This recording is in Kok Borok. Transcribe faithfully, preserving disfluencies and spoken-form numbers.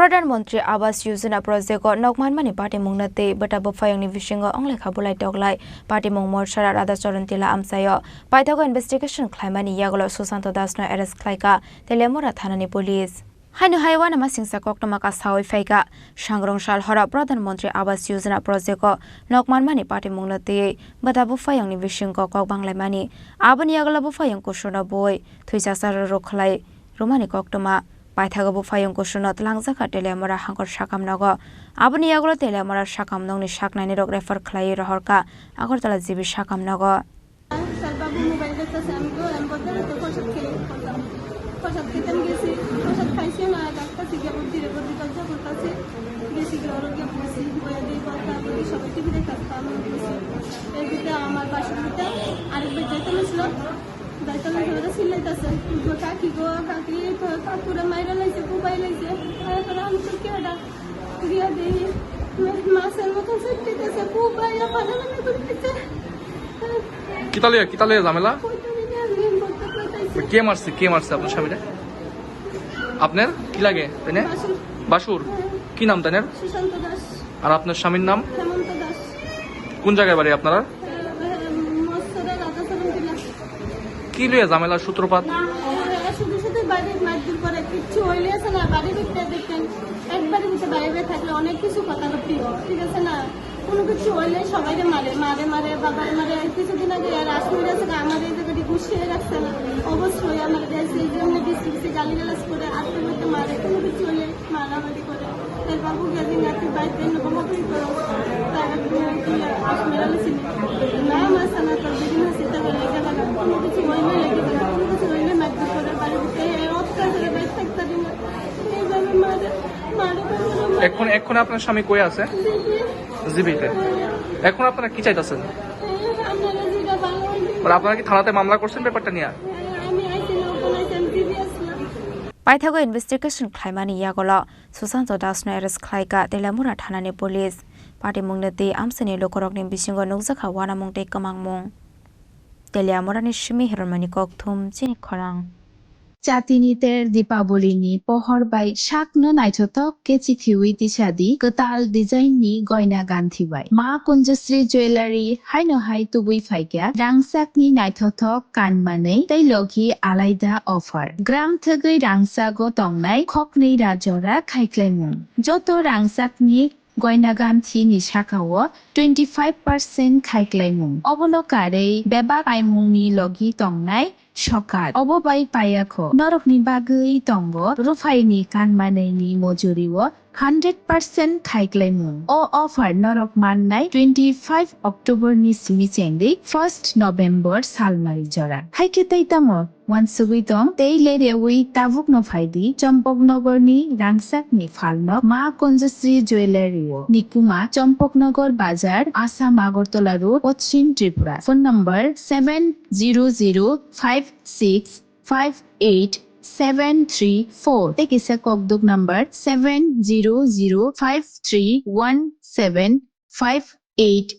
Pradhan Mantri Awas Yojana project o nok manmani patimungno twi bwta buphaiyungni bisingo onglaikha bulai toklai. Patimung morsara Radha Charan Tila amchaio. Paithago investigation khlaimani yagulo Susanto Das no arrest khlaikha Teliamura thanani police. Haino hai uanama singcha koktwma kasawi phaikha. Sangrong sal horo Pradhan Mantri Awas Yojana project o nok manmani patimungno twiwi bwta buphaiyungni bisingo kok banglaimani. Aboni yagulo buphaiyung kusuno bui thwichasa rwrwk khlai rwmani koktwma. Paithago buphaiyung kusuno twlangjakha Teliamura hangkor sakam nogo. Aboni yagulo Teliamura sakam nokni saknainirok refer khlaiwi rohorkha Agartala G B sakam nogo. Sir, বাবু মোবাইল দেখতেছে, আমি তো আমি বলতে বলতে প্রসাদ খেয়ে বলতাম। প্রসাদ খেতে আমি গেছি, প্রসাদ খাইছি না, ডাক্তার গিয়ে বুদ্ধি রে বুদ্ধি দরজা করতেছে। গেছি গিয়ে ওরা গিয়ে বলছি, বইয়া দিয়ে কথা বলি, সবাই টিভি দেখতেছে, আমি বলছি। এই দিকে আমার পাশের দিকে আরেকবার যাইতে বলছিল, যাইতে বলছিল, ওরা চিল্লাইতেছে, "কাকি গো, কাকি, তো কাকুরে মাইরা লাইছে, কুবাই লাইছে।" তারপরে আমি তো কি ওটা গিয়ে দেখি, মাছের মতন ছুটতেছে, কুবাইয়া পালাপালি করতেছে। কিতা লইয়া, কিতা লইয়া ঝামেলা? কে মারছে, কে মারছে আপনার স্বামীরে? আপনার কি লাগে তাইনে? বাসুর। বাসুর? হ্যাঁ। কি নাম তাইনের? সুশান্ত দাস। আর আপনার স্বামীর নাম? হেমন্ত দাস। কোন জায়গায় বাড়ি আপনারা? আহ, মৎসরা রাধাচরণ টিলা। কি লইয়া ঝামেলা সূত্রপাত? আহ, শুধু শুধু বাড়ির মারধর করে, কিচ্ছু হইলে আছে না, বাড়ির ভিতরে দেখেন, একবারে ভিতরে বাইরে থাকলে অনেক কিছু কথা করতে হয়, ঠিক আছে না? কোনো কিছু হইলে সবাইরে মারে, মারে, মারে, বাবারে মারে। কিছুদিন আগে রাসমণি আছে, আমার এই জায়গাটি গুছিয়ে রাখছে না, অবশ্যই আমার দেশে এই জন্য বেশি বেশি গালিগালাজ করে, আজকে হইতে মারে, কোনো কিছু হইলে মারামারি করে। এর বাবু গেছে নাকি বাইরে এনে বকাবকি করে, তাই আর কি আসলে আলোচনা না, আমার সানা তো বিভিন্ন সেটা বলে, এটা বলে, কোনো কিছু হইলে লেগে যায়, কোনো কিছু হইলে মারধর করে, বাড়িতে অত্যাচারে বাইরে থাকতে পারি না। এইভাবে মারে, মারে, মারে, মারে। এখন, এখন আপনার স্বামী কই আছে? জিবিতে। এখন আপনারা কি চাইতেছেন? আপনারা যেটা ভালো হইবে। মানে আপনারা কি থানাতে মামলা করছেন ব্যাপারটা নিয়ে? আমি আইছি না, ওখানে আইছি, আমি জিবি আসলাম। Paithago investigation khlaimani yagulo Susanto Das no arrest khlaikha Teliamura thanani police. Patimungno twi amchaini lukurokni bisingo nukjakha uanamung tei kwmangmung. Teliamurani simi hirmani kokthum chini khorang. Chatini ter Dipaboli ni pohor bai sakno naithothok khe chithiwi tisadi kwtal design ni goina ganthi bai. Ma Kunjasri Jewellery haino hai tubui phaikha rangchak ni naithothok kanmanwi tei logi alaida offer. Gram thwgwi rangchago tongnai khoknwi ra jora khaiklaimung. Joto rangchak ni goina ganthi ni sakao twenty five percent khaiklaimung. Obono karwi bebak paimung ni logi tongnai sokat. Obo bai payakho. Norokni bagwi tongo ruphaini kanmanwi ni mojuri o hundred percent khaiklaimung. O offer norok mannai twenty five October ni simi chengdi first November salmari jora. Haikhe tei tamo? Wansugwi tong, tei le rewi tabukno phaidi Champaknagar ni rangchak ni phalno Ma Kunjasri Jewellery o. Nikuma Champaknagar Bazar, Assam Agartala Road, Poschim Tripura. Phone number seven zero zero five six five eight seven three four. Tei kisa kokduk number seven zero zero five three one seven five eight eight.